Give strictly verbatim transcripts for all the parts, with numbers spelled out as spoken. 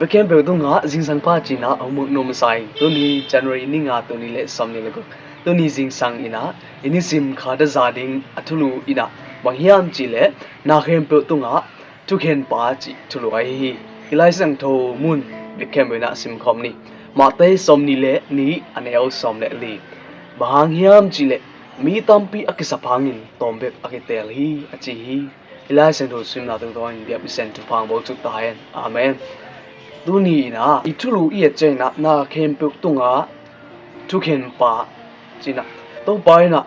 Bia khempeuh tungah zingsang pha cinah a hong mak nuam sa ing. Tuni January ni nga, tuni le sawm ni le guk, tuni zingsang inah i nisim khat a za ding a thulu inah bang hiam cihleh na khempeuh tungah thukhen pa cih thulu ahi hi. I Lai Siangtho mun bia khempeuh inah simkhawm ni. Mate sawm ni le ni, a neu sawm le li. Bang hang hiam cihleh mi tampi a kisap hangin tawm bek a kitel hi, a ci hi. I Lai Siangtho simna tungtawnin biakpi Pasian thupha hong bawlcuk ta hen. Amen. Tuni inah i thulu i et cianginah na khempeuh tungah thukhen pa cinah Topa inah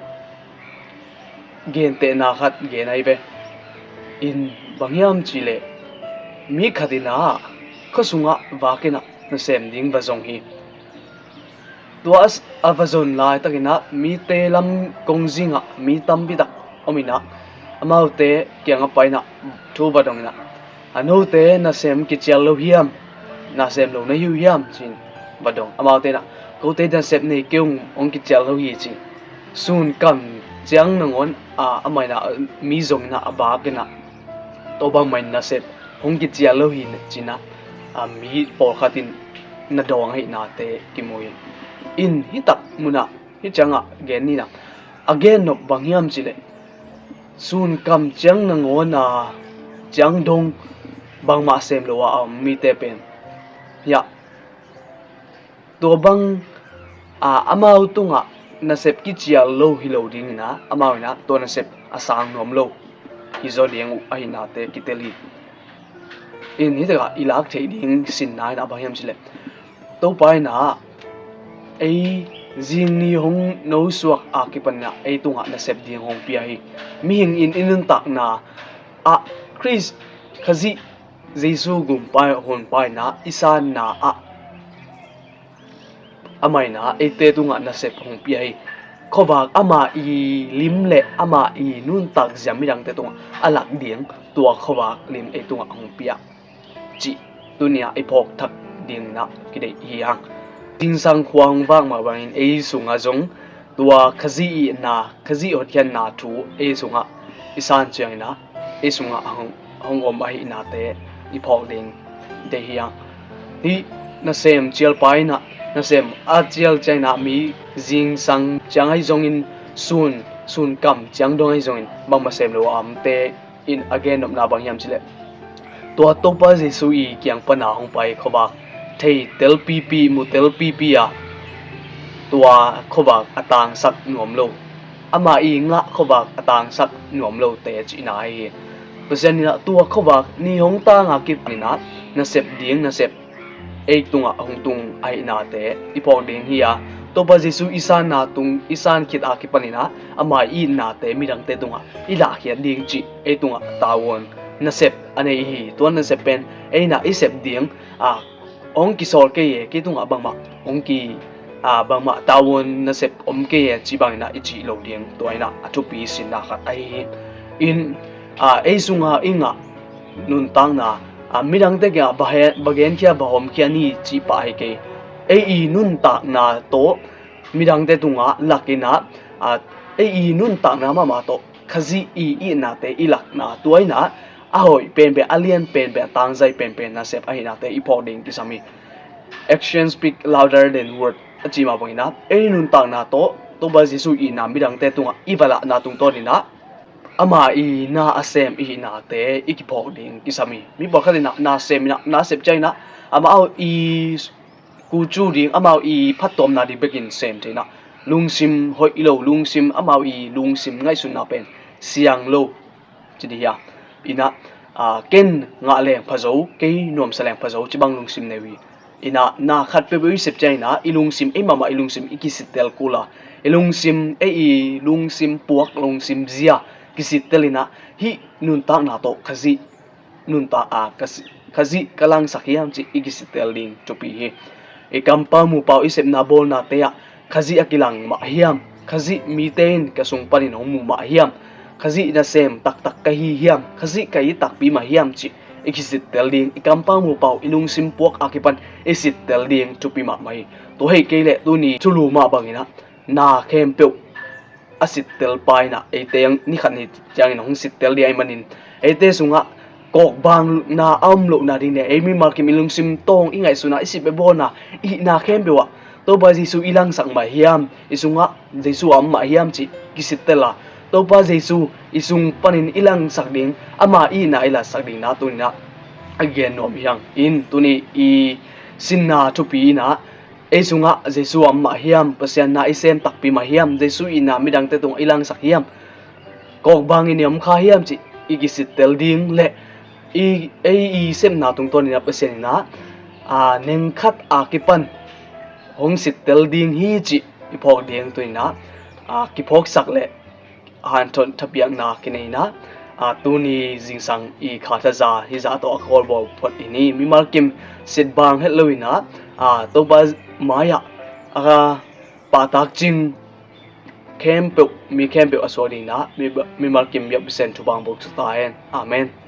gentehna khat gen ahi ve. In bang hiam cihleh mi khat inah khuasungah vakinah nasem ding va zong hi. Tua a va zon laitakinah mite lam kongzingah mi tampitak om inah amaute kiangah pai inah thu va dong inah, a note nasem kicial lo hiam? Nasem lo na hi uh hiam? Ci-in va dong. Amaute inah kote nasep nei kei ung, hong kicial lo hi, ci. Sun kam ciang nangawn a, amah inah mi zong inah a vak inah, tua bangmah in nasep hong kicial lo hi, cinah a mi pawlkhat in na dawng ahihnate kimu hi. In hitak munah hih ciangah gen ninah a gen nop bang hiam cihleh sun kam ciang nangawn a ciang dong bangmah sem lo a om mite pen hiah tua bang a, amau tungah nasep kicial lo hi lo dinginah amau inah tua nasep a sang nuam lo hi zaw ding uh ahihnate kitel hi. In hitakah i lak theih ding sinna inah bang hiam cihleh Topa inah ei zingni hong nosuak a kipaninah ei tungah nasep ding hong pia hi. Mihing in i nuntakna ah Khrist Khazih Jesu gumpa honpa inah i sanna ah amah inah eite tungah nasep hong pia hi. Khuavak ama i lim le ama i nuntak zia midangte tungah a lak ding tua khuavak lim ei tungah hong pia cih tuni-ah i phawk thak dinginah kideih hi hang. Zingsang khua hong vak mah bangin ei sungah zong tua Khazih itna, Khazih hotkhiatna thu ei sungah i san cianginah ei sungah hong, hong om ahihnate i phawk ding deih hi hang. Hih nasem cialpa inah nasem a cial cianginah mi zingsang ciang ahi zongin sun, sun kam ciang dong ahi zongin bangmah sem lo a omte in a gennopna bang hiam cihleh tua Topa Jesu i kiang pana hong pai khuavak thei telpipi, mu telpipi a tua khuavak a tangsak nuam lo, ama i ngah khuavak a tangsak nuam lote cihna ahi hi. Pasian inah tua khuavak ni hong tanga kipaninah nasep ding nasep ei tungah hong tung ahihnate i phawk ding hi a, Topa Jesu i sanna tung, i san khit a kipaninah ama i itnate midangte tungah i lahkhiat ding cih ei tungah tavuan nasep a nei hi. Tua nasep pen ei inah i sep ding a, hong kisawl kei e, kei tungah bangmah hong ki, a, bangmah tavuan nasep om kei e cih banginah i cih lo ding tua inah a thupi sinna khat ahi hi. In a, ei sunga i ngah nuntakna a, midangte kiangah va he-, va genkhia, va hawmkhia ni cih pah ahi kei. Ei i nuntakna tawh midangte tungah lakinah a, ei i nuntakna mahmah tawh Khazih i itnate i lakna tua inah a hoih penpen, a lian penpen, a tangzai penpen nasep ahihnate i phawk ding kisam hi. Actions speak louder than word a cih mah banginah ei nuntakna tawh Topa Jesu itna midangte tungah i va lahna tungtawninah ama i na a sem ihihnate i kiphawk ding kisam hi. Mi pawlkhat inah na sem inah, na sep cianginah amau i kucu ding, amau i phattuamna ding bekin sem thei inah lungsim hoih lo, lungsim, amau i lungsim ngaihsutna pen siang lo ci dih hi a. Inah a, ken ngah leng pha zo, kei nuamsa leng pha zo cih bang lungsim nei uh hi. Inah na khat peuhpeuh i sep cianginah i lungsim, ei mahmah i lungsim i kisittel kul a, i lungsim, ei i lungsim puak, lungsim zia kisittel inah hih nuntakna tawh Khazih nuntak a, Khazih, Khazih ka langsak hiam cih i kisittel ding thupi hi. I kampau mupau i sepna bawlnate ah Khazih a kilang mah hiam? Khazih mite in ka sung panin hong mu mah hiam? Khazih nasem taktak ka hi hiam? Khazih ka it takpi mah hiam cih i kisittel ding, i kampau mupau, i lungsim puak a kipan i sittel ding thupi mahmah hi. Tua hi kei leh tuni thulu mah banginah na khempeuh a sittel pa inah eite ni khat ni ciangin hong sittel ding ahih manin eite sungah kawkbangna a om lohna ding le ei mimal kim i lungsim tawng i ngaihsutna i sih bebawlna i hihna khempeuh ah Topa Jesu i langsak mah hiam, i sungah Jesu a om mah hiam cih kisittel a, Topa Jesu i sung panin i langsak ding, ama i hihna i langsak ding na tuni-in ah a gen nuam hi hang. In tuni i sinna thupi in ah ei sungah Jesu a om mah hiam, Pasian na i sem takpi mah hiam, Jesu i hihna midangte tungah i langsak hiam, kawkbang in i om kha hiam cih i kisittel ding le i, ei i sepna tungtawn in ah Pasian in ah, a, neng khat a kipan hong sittel ding hi cih i phawk ding tuni-in ah, a, kiphawksak le hanthot thapiakna kinei in ah, a, tuni zingsang i kha thaza hi zah tawh a kawlbawl phot i hi. Mimal kim sitbang het lo in ah, a, Topa mai-ah a pahtak cing khempeuh, mi khempeuh a suak ding in ah mi, mimal kim biakpiasan thubang buk sa ta hen. Amen.